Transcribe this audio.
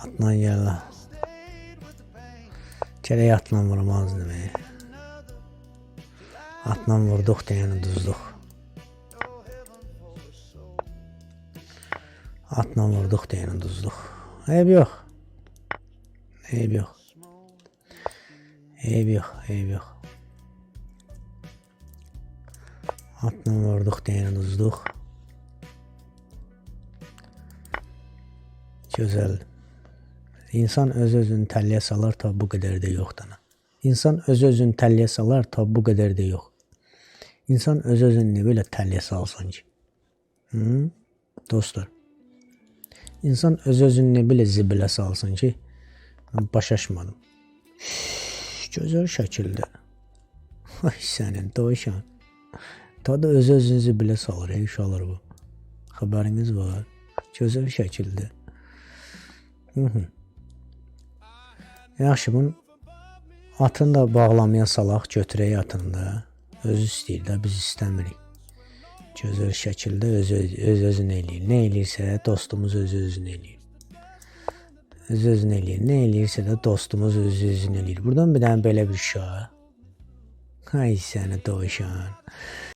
Atla gəl. Gərək atla vurmaz demək. Atla vurduq deyəni duzduq. Atla vurduq deyəni duzduq. Eyb yox. Eyb yox. Eyb yox, eyb yox. Atla vurduq deyəni duzduq. Gözəl. İnsan öz-özünü təlliyə salar, ta bu qədər də yox dana. İnsan öz-özünü təlliyə salar, ta bu qədər də yox. İnsan öz-özünü nə belə təlliyə salsın ki? Hı? Dostlar. İnsan öz-özünü nə belə zibilə salsın ki? Mən başa düşmədim. Gözəl şəkildə. Ay sənin dovşan. Ta da öz-özünü zibilə salır, ey uşaqlar bu. Xəbəriniz var. Gözəl şəkildə. Hı. Yaxşı, bunun atını da bağlamaya salaq, götürək atını da. Özü istəyir də, biz istəmirik. Gözəl şəkildə öz özünü eləyir. Nə eləyirsə dostumuz öz özünü eləyir. Öz özünü eləyir. Nə eləyirsə də dostumuz öz özünü eləyir. Buradan bir dənə belə bir şah. Ay səni dovşan.